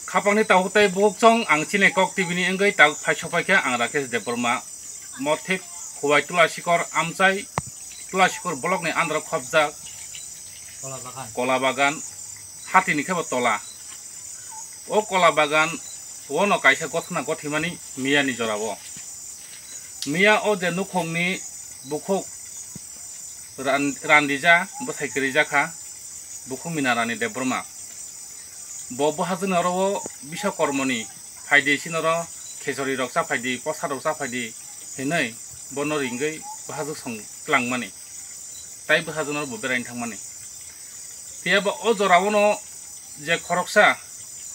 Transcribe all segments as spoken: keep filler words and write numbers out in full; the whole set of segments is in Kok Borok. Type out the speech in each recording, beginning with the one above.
Khapangni tabuk tei bukhuk chong ang chini Kok T V ni wngwi tabuk phai sopai kha ang Rakesh Debbarma. Mothik Huwai Tulasikor amchai Tulasikor block ni under o khopjak Kola Bagan. Kola Bagan hatini khe bo tola. O Kola Bagan o no kaisa gothna gothimani miya ni jora o. Miya o je nukhung ni bukhuk ran-, randija bwsai kwrwi jakha bukhuk Mina Rani Debbarma. Bo bwhajwk ni oro o Biswakormoni phaidi sini oro khechori rok cha phaidi, prosad rok cha phaidi hinwi bono ringwi bwhajwk song twlangmani. Tai bwhajwk no bo beraini thangmani. Phiya ba o jora o no je khoroksa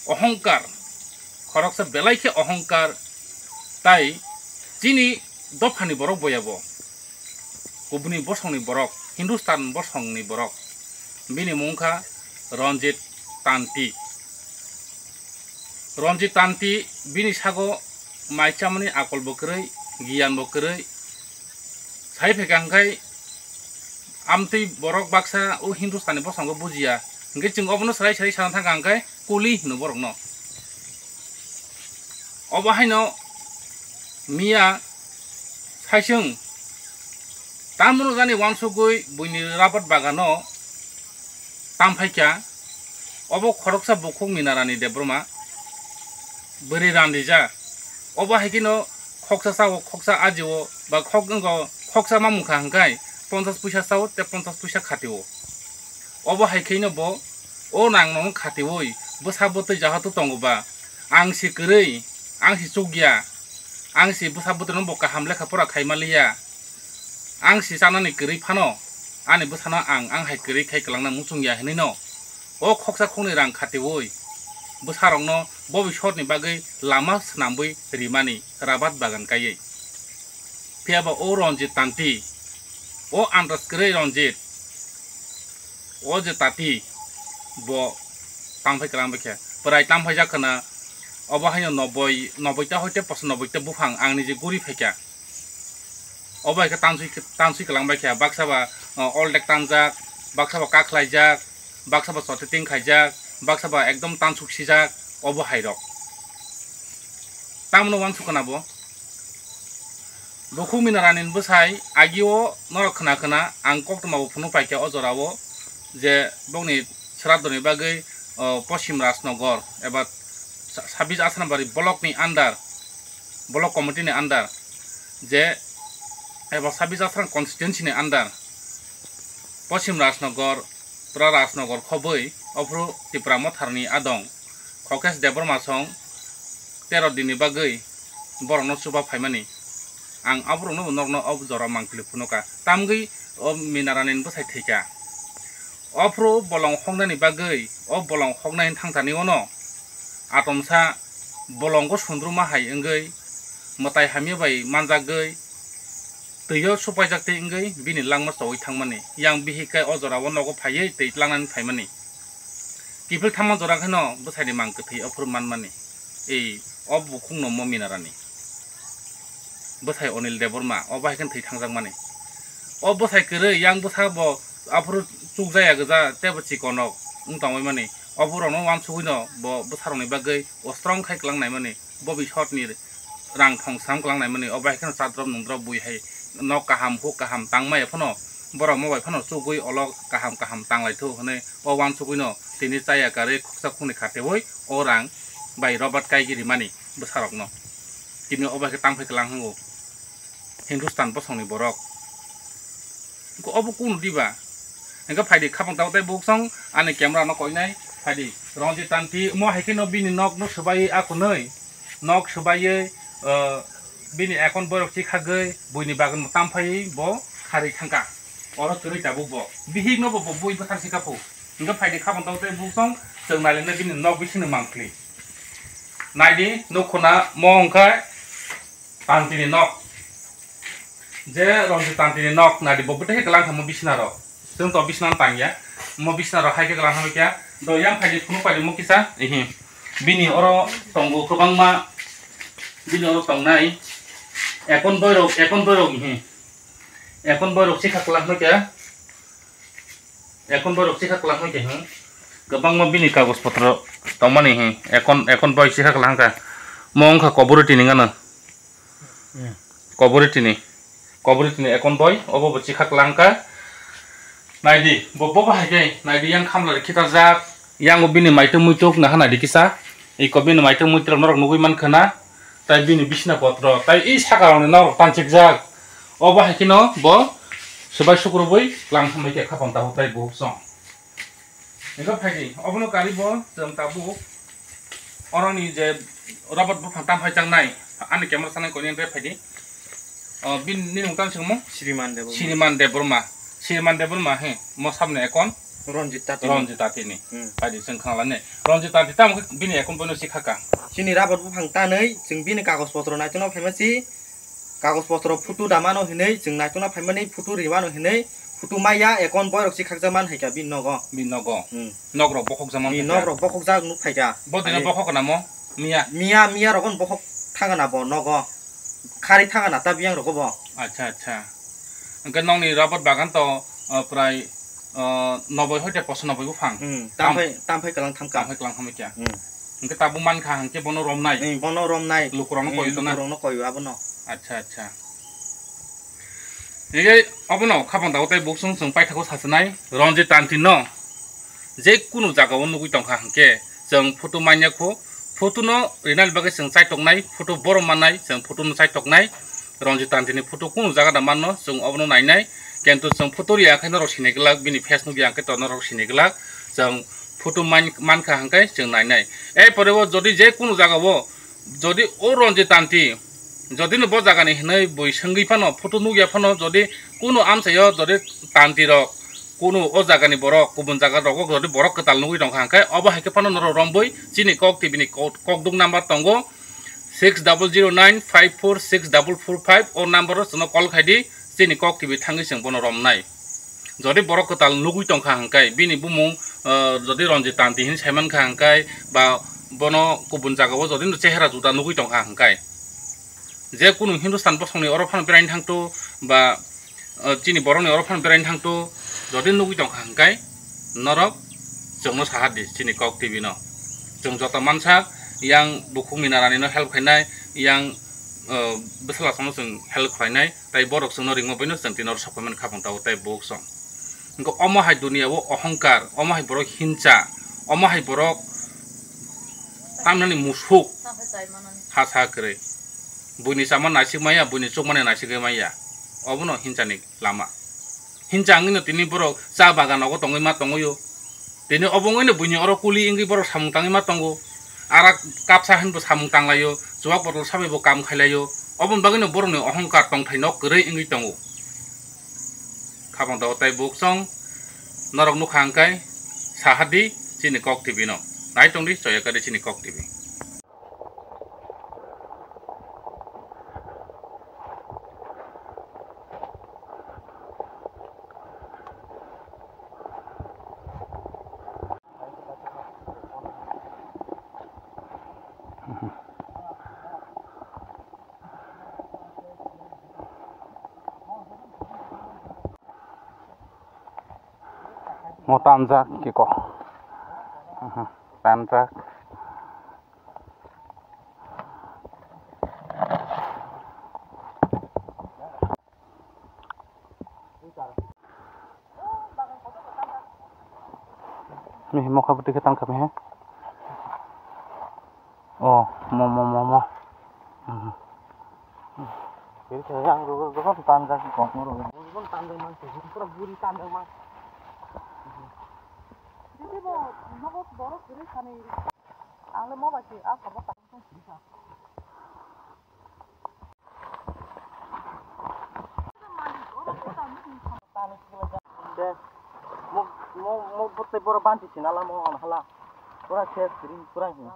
ohongkar, khoroksa belai khe ohongkar tai chini dophani borok boya bo. Kubuni bosongni borok, Hindustan bosongni borok. Bini mung kha Ranjit Tanti. Ranjit Tanti bini sago mai chamani akol bo kwrwi, giyan bo kwrwi. Sai phaikha hwnkhe amtwi borok baksa o Hindustani bosongo bujiya. Hwnkhe chwng obono swrai swrai sana thangkha hwnkhe kuli hino borokno. Obo haino miya saisung tamno jani uansugwi buini rabat bagano tam phaikha. Obo khoroksa bukhuk Mina Rani Debbarma bwrwi randija. Obo hai kheno khoksa sao, khoksa ajio ba khok wngkha, khoksa mamung kha hwnkhe ponchas puisa sao tei ponchas puisa khatio. Obo hai kheno bo o nang nong khatiwi bwsa bwtwi jahato tongo ba, ang si kwrwi, ang si chukya, ang si bwsa bwtwino bo kaham lekha pora khai manliya, ang si chanani kwrwi phano ani bwsano ang, ang hai kwrwi khai kwlangna muchungya hinwi no o khoksa khoknwi rang khatiwi bwsarokno bobisotni bagwi lama swnamwi rimani rabat bagan kaiwi. Phiya ba o Ranjit Tanti, o andas kwrwi Ranjit, o je tati, bo tangphai kwlangbai khe, bwrai tangphai jak khwna, obo haino noboi, noboi ta hoite poso noboi ta buphang ang nije guri phaikha. Obo hai khe tanswi, tanswi kwlangbai khe, baksa ba, o, oldek tanjak, baksa ba kakhlaijak, baksa ba chotiting khaijak, baksa ba ekdom tansuk sijak, obo hai rok. Tamno uansuk khwna bo. Bukhuk Mina Rani ni bwsai agio norok khwna khwna ang koktwma bo phunuk paikha o jora o je bokni sraddho ni bagwi, o, Poschim Rajnagar eba sa-, sabis Asrambari block ni under, block committee ni under je eba sabis Asram constituency ni under Poschim Rajnagar, pura Rajnagar khobwi ophru Tipra Motharni adong Khokesh Debbarma song tero dinni bagwi borokno chuba phaimani. Ang aborokno bo nokno o jora mangpili phunuka. Tamgwi o Mina Rani ni bwsai thwikha. Ophru bolong hoknani bagwi, o bolong hoknai thangthani ono atomsa bolongo sundruma hai wngwi mwtai hamya bai manjakgwi twio supaijak tei wngwi bini langma chowi thangmani. Yang bihik khe o jora o nogo phaiwi twi tlangnani phaimani. Kiphil thamma jora khe no bwsaini mang kwthwi ophru manmani. Ei, o bukhukno mo Mina Rani. Bwsai Anil Debbarma, o bahai khe thwi thangjakmani. O bwsai kwrwi, yang bwsa bo aphuru chukjaya gwja, teibo chikonok wng tongwi mani. O borokno uansugwino bo bwsarokni bagwi o strong khai kwlang naimani. Bo bisotni rang thong sam kwlang naimani, o bahai kheno chadrop nungdrop bui hai nok kaham huk kaham tangmaya phano borok mo bai phano chugwi olo kaham kaham tanglai thu hwnwi o uansugwino tini chaya karwi khuksa khukni khatewi o rang bai Robert kaigi rimani bwsarokno. Tini o bahai khe tangphai kwlang hango Hindustan bosongni borok. Obo kunu diba? Hingke phaidi khapang tabuk tei buksong ani camera no koinai phaidi. Ranjit Tanti mo hai khe no bini nok no swbai akunui. Nok swbaiwi, o, bini account boirok chikhagwi buini bagwi no tamphaiwi bo kharwi thangkha. Oro kwrwi tabuk bo. Bihik no bo, bo bui bwthar sikha phu. Hingke phaidi khapang tabuk tei buksong chwng nailengna bini nok bisingni mangpli. Naidi nukhuna mo hwnkhe Tantini nok. Je Ranjit Tantini nok nadi bo bwtwi khe kwlang thangma bisina rok. Chwng to bisina tang ya. Mo bisina rok hai khe kwlang thangma kya. Do yang phaidi phunu phaidi mo kisa. Ihi. Bini oro tongo kwbangma. Bini oro tongnai. Ekon boirok, ekon boirok ihi. Ekon boirok sikha kwlang thangma kya. Ekon boirok sikha kwlang thangma kya. Kwbangma bini kagoj potro tongmani hi, ekon, ekon bai sikha kwlangkha. Mo wngkha kobori tini gana. Hmm. Kobori tini. Kobori tini ekon bai, obo bo sikha kwlangkha. Naidi, bo, bo bahai khe, naidi yang khamla rikhitarjak. Yang bini maitung muituk naha naidi kisa. Iko bini maitung muitrok norok nugui mankha na. Tai bini bisna potro, tai i saka rokni norok tanchikjak. Obo hai kheno bo swbai sukrubui kwlang hambai khe khapang tabuk tai buhuk song. Ego phaidi, obono kari bo chwng tabuk oroni je robot buphang tam phai changnai, ani camera sanai koni ante phaidi. O, bini nini mung tang singmo? Sriman Debbarma. Sriman Debbarma. Sriman Debbarma, he, mo sabni ekon? Ranjit Tatini. Ranjit Tatini. Hmm. Phaidi chwng khanglani. Ranjit Tati tamo khe bini ekon bono sikha ka. Chini robot buphang tanwi chwng bini kagoj potro naitokna phaima si. Kagoj potro photo damano hinwi chwng naitokna phaimani photo rimano hinwi photo maya ekon boirok si khakjak man hai kha bini nogo. Bini nogo. Hmm. Nokrok bokhok jama. Bini nokrok bokhok jak nuk phai kha. Bo dino bokhok na mo? Miya. Miya, miya rokon bokhok thangana bo nogo. Khari thangana ta biyang rogo bo. Acha, acha. Hwnkhe nokni robot bagan to, uh, prai, uh, noboi hoite poso noboi buphang. Hmm, tam phai, tam phai kwlang tham ka. Tam phai kwlang tham kya. Hmm. Hwnkhe tabuk mankha hwnkhe bono romnai. Hmm, bono romnai. Lukurokno koyo to na? Hmm, lukurokno koyo abono. Acha, acha. Hwnkhe obono khapang dago tei buksong chwng paithakgo sachinai Ranjit Tanti no. Je kunu jaga o nugui tongkha hwnkhe chwng photo manya kho, photo no rinani bagwi chwng chaitoknai, photo borom mannai, chwng photo no chaitoknai, Ranjit Tanti ni photo kunu jaga da manno chwng obono nainai, kintu chwng photo riya khe norok sinai glak, bini face nugya khe to norok sinai glak, chwng photo man-, mankha hwnkhe chwng nainai. Erpore o jodi je kunu jaga o jodi o Ranjit Tanti, jodi no bo jaga ni hinwi bui swngwi phano, photo nugya phano, jodi kunu amchaio jodi Tanti rok, kunu o jaga ni borok, kubun jaga rogo jodi borok kwtal nugwi tongkha hwnkhe, obo hai khe phano norok rombui chini Kok T V ni kok, kokduk number tongo, six double zero nine five four six double four five, o number o chwngno call khai di, chini Kok T V thangwi chwng bono romnai. Jodi borok kwtal nugwi tongkha hwnkhe, bini bumung, ah, jodi Ranjit Tanti hinwi saimankha hwnkhe, ba bono kubun jaga o jodi no chehera juda nugwi tongkha hwnkhe, je kunu Hindustan bosongni oro phano beraini thangto, ba, ah, chini borokni oro phano beraini thangto, jodi nugwi tongkha hwnkhe, norok chwngno saha di, chini Kok T V no. Chwng joto mansa, yang bukhukni narani no help khainai, yang, ah, bwsala songno chwng help khlainai, tai borok chwngno ringma baino chwng tini oro sokphaimani khapang tabuk tai buksong. Hwnkhe omo hai dunia o ohongkar, omo hai borok hinsa, omo hai borok tamnani musuk ha sa kwrwi. Buini chama naisik maya, buini chukmani naisigwi maya. Obono hinsani lama. Hinsa wngwino tini borok cha bagan nogo tongwi ma tongwio. Tini obo wngwino buini oro kuli wngwi borok samung tangwi ma tongo. Arak kapsa hinbo samung tanglaio, chuwak botol sabaibo kam khailaio. Oboni bagwino borokni ohongkar tongthai nok kwrwi wngwi tongo. Khapang dago tai buksong norok nukha hwnkhe saha di chini Kok T V no. Nai tong di, choya kha di chini Kok T V. Mo tanjak kiko. Aha, tanjak. Mihi mokha bwtwi khe tang kha mihi. Oh, mo, mo, mo, mo. Mhm. Kiri khe yang ro, ro, ro, tan jak kok mo ro. Ro, ro, tan jak man, pura buri tan jak man. Didi bo, nogo borok kiri sani. Ang le mo bai se, a, kabo ta. Mo, mo, mo, bwtwi borok banti sina lamo, hala. Pura ses, ring, pura hin.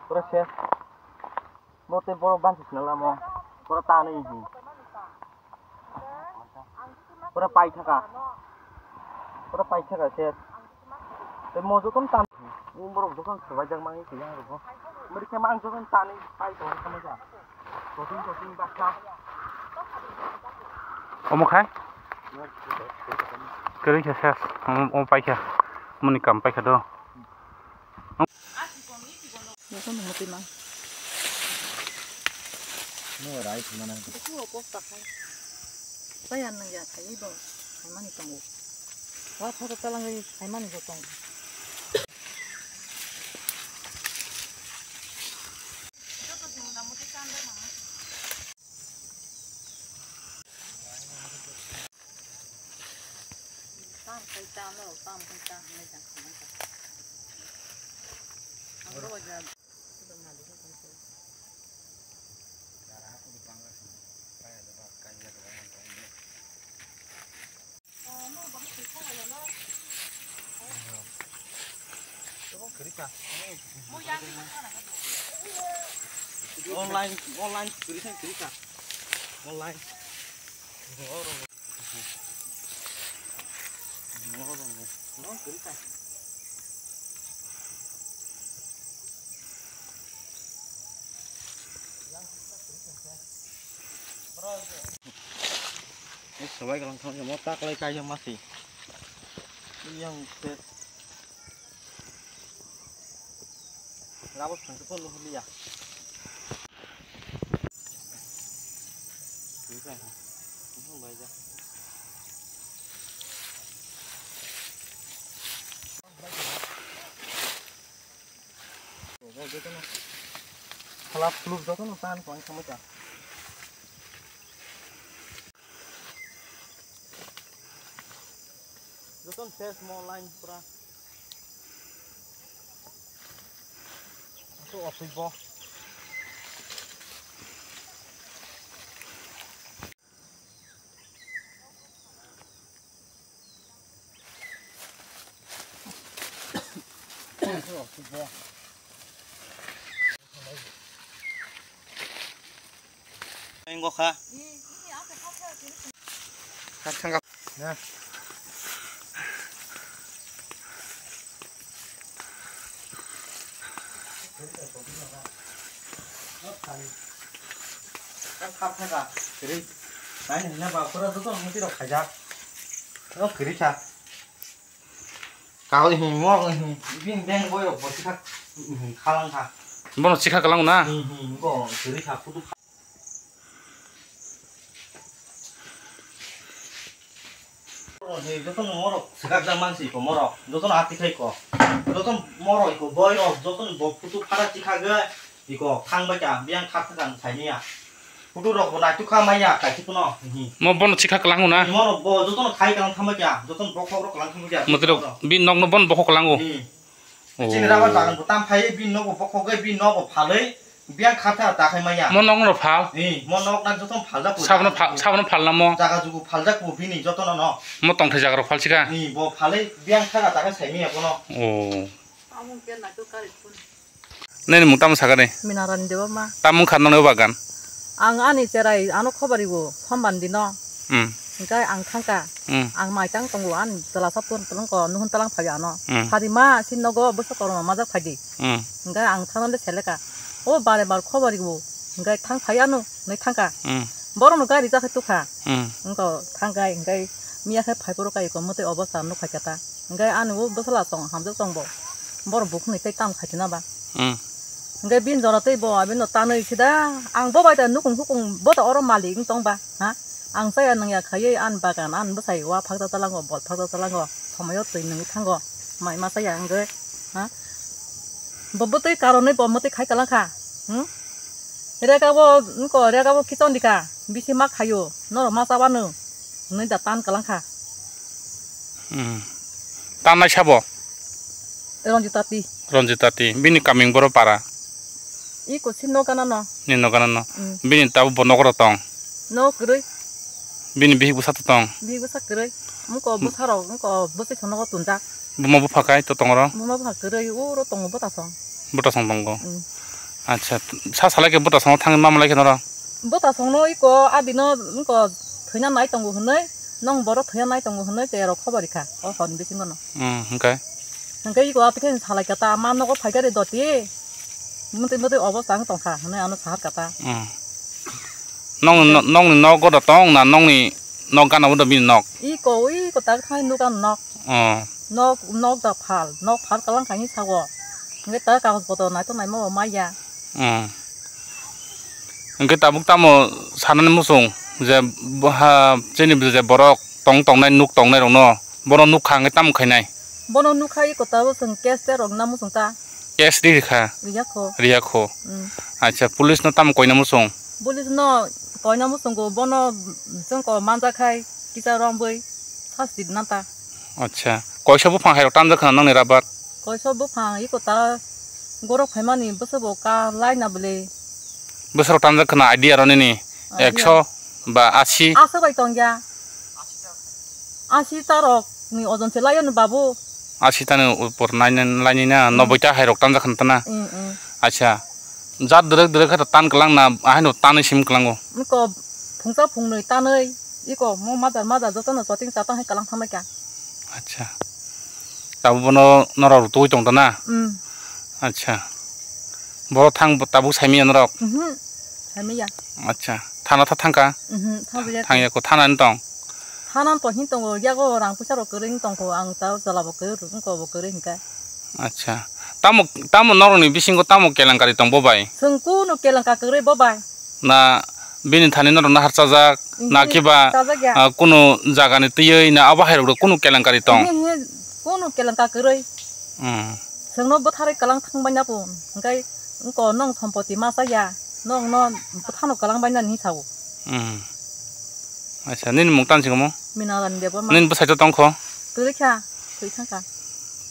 Pura ses. Mo tei borok bansi sina lamo. Pura tanwi hi. Pura paithaka. Pura paithaka se. Tei mo jotono tan. Borok jotono swbaijak mani tiyang rogo. Mori khe ma ang jotono tanwi pai tong kha masa. Jotono jotono baksa. Omo khai? Kwrwi khe ses, omo, omo paikha, moni kam paikha do. Jotono muti mang. No, rai khna nang. Kuo posta khai. Taya nang ya khai do. Khai mani tongo. Wa photo talangwi khai mani bo tongo. Tam khai tam, tam khai tam, nai jang khai tam. Ang ro ja. Online, online, online. Sabai kalang thang mo tak lai kai ma si. Yang se. Rabo thang ko lo liya. Halap khuluk jotono tan kong khamai ta. Jotono ses mo line pura. Asuk asuk bo. Engokha. Kha kha kha kha. Kiri. Nai nai ba pura joto muti rok khaijak. O kiri kha. Kau hi mo hi. Bin beng boy rok bo sikha. Khalang kha. Bono sikha kalang na? Hi hi bo kiri kha kudu kha. Jotono morok swkakjak mansi iko morok, jotono ati khai iko, jotono morok iko boi rok, jotono bo phutu phara chikhagwi iko thang bai kha, biyang kha thang saimaya. Phutu rok bo naituk kha maya kaisa phano. Mo bono chikha kwlango na? Morok bo jotono khai kwlang thang bai kha, jotono bokhok rok kwlang thang bai kha. Motorok bi nokno bono bokhok kwlango. Hmm. Oh. Chini rabar bagan bo tam phai, bi nogo bokhogwi, bi nogo phalwi, biyang khatha ta khai maya. Mo nok no phal? Ni, mo nok na joto phaljak bo. Sabno phal, sabno phal na mo? Jaga jugu phaljak bo bini joto no no. Mo tongthai jaga rok phalsika? Ni, bo phalwi biyang khatha ta khai sai maya bono. Oh. Nini mung tamo sakani? Minarani Debbarma. Tamung kha noni o bagan? Ang ani cherai ano khobari bo somban dino. Hmm. Hingke ang thangka. Hmm. Ang maitang tongo, ani chwla sap tong tong ko, nuhun talang phai ano. Hmm. Phadi ma si nogo bwsa korma majak phaidi. Hmm. Hingke ang thangna le seleka. O bare bar khobari bo. Hingke thang phai ano, nai thangka. Hmm. Borok no gari jakhe tukha. Hmm. Hingke thangka hingke miya khe phai phuru kai ko, mwtwi obo sa nuk phai kata. Hingke ani o bwsala chong hamjak chong bo. Borok bukhuk ni tei tam khatina ba. Hmm. Hingke bini jora tei bo abino tanwi sida. Ang bo bai da nukung hukung bo da oro malik wng tong ba. Ha? Ang chaya nangya khaiwi ani bagan ani bwsai wa phakjak talango, bol phakjak talango, somoyo twi nungwi thango, mai ma chaya hwnkhe, ha? Bo bwtwi karonwi bo mwtwi khai kwlangkha, hmm? Rega bo wngko, rega bo khichondika, bisi ma khaio, norok ma chabanu, hwnwi da tan kwlangkha. Hmm. Tanai sabo? Ranjitati. Ranjitati. Bini kaming boro para? Iko si nokana no. Ni nokana no. Mm. Bini tabo bo nokro tong? No kwrwi. Bini bihik bwsa to tong? Bihik bwsa kwrwi. Muko bwsa rok, muko bwsai sono go tunjak. Buma bupha kai to tongro? Buma bupha kwrwi, uro tongo bwtasong. Bwtasong tongo? Mm. Acha, sa salai ke bwtasong thang ma malai ke noro? Bwtasong no iko abino, muko thwina nai tongo hwnwi, nong boro thwina nai tongo hwnwi, te rok khobor rikha, o hon bisingo no. Mm, hwnkhe? Hwnkhe iko apikhe salai kata, ma nogo phaikha re doti. Mwtwi mwtwi obo chang tongkha hwnwi ano sahar kata. Mm. Nong, nongni nogo da tong na nongni nok gana bo do bini nok. I ko, i ko tak thai nuk gana nok. Oh. Nok, nok da phal, nok phal kalang khaini sago. Nge ta kagos boto nai to nai mo maya. Oh. Hwnkhe tabuk tamo sanani muchung je bo-, ha, chini je borok tong tongnai nuk tongnai rokno bono nuk kha hwnkhe tamo khainai? Bono nuk kha i ko ta bo chwng case te rok na muchung ta. Case ri kha? Riya kho. Riya kho. Mm. Acha, police no tamo koina muchung? Police no koina muchungo bono chwng ko manja khai kisa romboi sasti na ta. Acha, koisa buphang hai rok tanjak khna nangni rabat? Koisa buphang i ko ta gorok phaimani bwswk bo ka laina bwle. Bwswk rok tanjak khna idea rw nini? Idea. Ekso ba asi? Aswk bai tongya. Asi ta rok ni ojon se laio ni babu. Asi ta ni upor nai nai, laini na, Mm. noboi ta hai rok tanjak khna ta na? Mm, mm. Acha. Jat dwrwk dwrwk khe tan kwlang na, ahai no tanwi sim kwlango? Niko phungsa phungnwi tanwi, iko mo majar majar jotono soting chatang hai kwlang thangbai kha. Acha. Tabuk bono norok rutugwi tong ta na? Mm. Acha. Borok thang tabuk saimanya norok? Mhm. Saimanya. Acha. Thana tha thangkha? Mhm, thangbai ya. Thangya ko, thana ni tong? Thana to hin tongo, yago rang puisa rok kwrwi hin tongkho, ang ta jala bo kwrwi, rukung ko bo kwrwi hinkha. Acha. Tamo, tamo norokni bisingo tamo kelenkari tong bo bai? Chwng kunu kelenka kwrwi bo bai. Na bini thani norok naharchajak, Mhm, na kiba, chajak ya. Ah, kunu jagani twiwi na abo hai rok kunu kelenkari tong? Ehe, ehe, kunu kelenka kwrwi. Hmm. Chwngno bwtharwi kwlang thangbai na bo, hwnkhe wngko nwng sompoti ma chaya, nwng no bwthano kwlang bai nani hinwi sao. Hmm. Acha, nini mung tani singmo? Minalani Debbarma. Nini bwsai to tongkho? Kwrwi kha, thwi thangkha.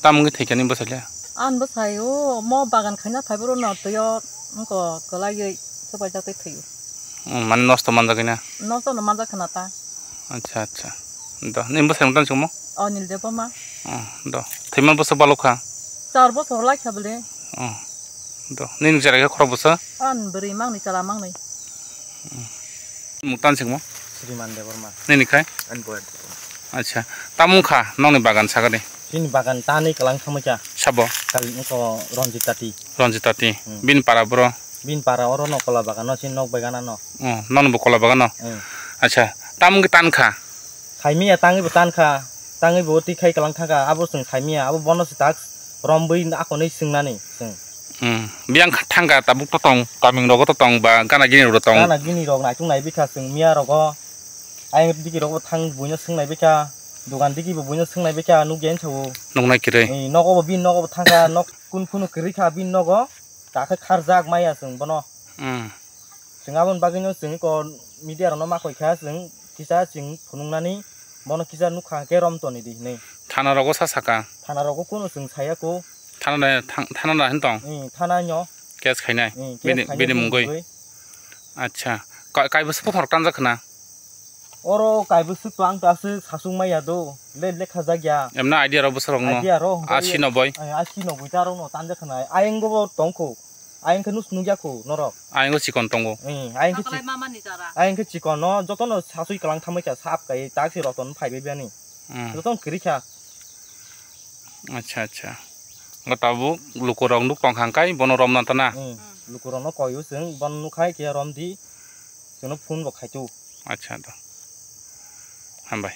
Tamo wngwi thwikha nini bwsai le? Ani bwsai o mo bagan khaina phaibo no twi o wngko kwlaiwi swbaijak tei thwi o. Hmm, mane nosto manjak na? Nosto no manjak khna ta. Acha, acha. Do, nini bwsai mung tani singmo? O, Nil Debbarma. Oh, do. Thwima bwswk balok kha? Char bosor lai kha bwle. Oh, do. Nini chwrai khe khorok bwswk? Ani bwrwi mangnwi, chwla mangnwi. Mung tani singmo? Sriman Debbarma. Nini khai? Ani boyar. Acha. Tamo wng kha nokni bagan sagani? Chini bagan tanwi kwlang thangwi kha. Sabo? Kal wngkho Ranjit Tati. Ranjit Tati. Hmm. Bini para bro? Bini para oro no kola bagan no, chini nok bai gana no. Oh, nono bo kola bagan no? Hmm. Acha. Tamo wngkhe tan kha? Khaimiya tangwi bo tan kha, tangwi bo twi khai kwlang thang kha, abo chwng khaimiya, abo bono se tak rombwi akonwi swngnani chwng. Hmm. Biyang kha thang kha tabuk to tong, kaming rogo to tong ba gana gini rogo tong. Gana gini rok naitung nai bikha chwng miya rogo, ayang digi rogo thang buino swng nai bikha, dogan digi bo buino swng nai bikha, nukya hinsa o. Nuknai kwrwi. Ee, nogo bo bini nogo bo thang kha, nok kun kunu kwrwi kha bini nogo, ta khe kharjak maya chwng bono. Hmm. Chwng aboni bagwino chwng eko media rokno ma koi kha, chwng kisa chwng phunuknani bono kisa nukha hwnkhe romtoni di hinwi. Thana rogo sa saka? Thana rogo kunu chwng saya kho. Thana da, thang-, thana da hin tong? Ee, thana no. Case khainai? Ee, case bini, khainai bini bini mungwi? Mungwi. Acha. Ka-, kaibo se pothorok tanjak khna? Oro kaibo swk to ang to aswk sasuk maya do. Lep lek khajak ya. Emna idea rok bwsarok no? Idea rok hwnkhe asi noboi? Ee, asi noboi ta rok no tanjak khna. Ayang go bo tong kho. Ayang khe nus nukya kho norok. Ayang khe chikon tongo. Ee, ayang khe chik-, ayang khe chikon no joto no sasui kwlang thamwi kha sap kai tak se roton phai bai bani. Hmm. Joto no kwrwi kha. Acha, acha. Ngo tabuk luku rok nuk tong kha hwnkhe bono romna tana. Hmm. Luku rok no koi o chwng bono nuk khai khe rom di. Chwngno phone bo khai tu. Acha to. Hambai.